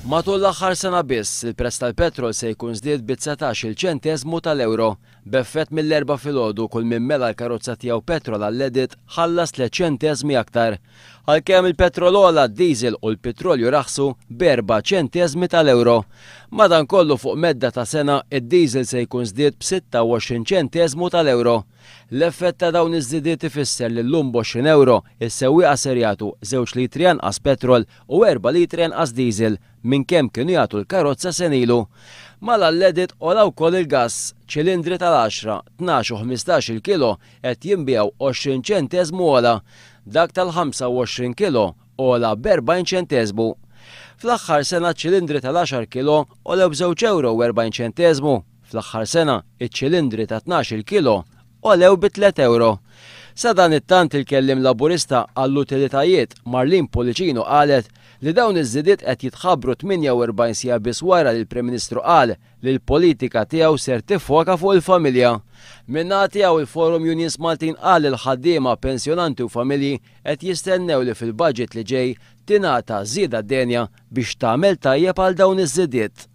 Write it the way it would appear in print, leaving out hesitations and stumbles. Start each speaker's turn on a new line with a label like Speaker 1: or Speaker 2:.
Speaker 1: Matul l-aħħar sena biss, il-prezz tal-petrol se jkun żdied bi 19-il ċenteżmu tal-ewro. B'effett mill-Erbgħa filgħodu kull min mela l-karozza tiegħu petrol għall-edit ħallas tliet ċenteżmi aktar. Għalkemm il-petrol għola, d-diesel u l-pitrolju raħsu b'erba' ċenteżmi tal-ewro. Madankollu fuq medda ta' sena, id-diesel se jkun żdied b'26 ċenteżmu tal-ewro. L-effett ta' dawn iż-żidiet ifisser li llum b'20 ewro, is-sewwieqa ser jagħtu żewġ litri anqas petrol u erba' litri anqas diesel minn kemm kienu jagħtu l-karozza sena ilu. Mal-Alledit għola wkoll il-gass, ċilindri tal-għaxra, 12 u 15-il kilo qed jinbiegħu 20 ċenteżmu ogħla. Dak tal-25 kilo ogħla b'40 ċenteżmu. Fl-aħħar sena ċ-ċilindri tal-għaxar kilo għolew b'żewġ ewro u 40 ċenteżmu. Fl-aħħar sena, iċ-ċilindri ta' 12-il kilo għolew bi tliet ewro. Sadanittant il-kelliem Laburista għall-utilitajiet, Marlene Pullicino qalet li dawn iż-żidiet qed jitħabbru 48 siegħa biss wara li l-Prim Ministru qal li l-politika tiegħu ser tiffoka fuq il-familja. Min-naħa tiegħu il-Forum Unions Maltin qal li l-ħaddiema, pensjonanti u familji qed jistennew li fil-budget li ġej tingħata żieda denja biex tagħmel tajjeb għal dawn iż-żidiet.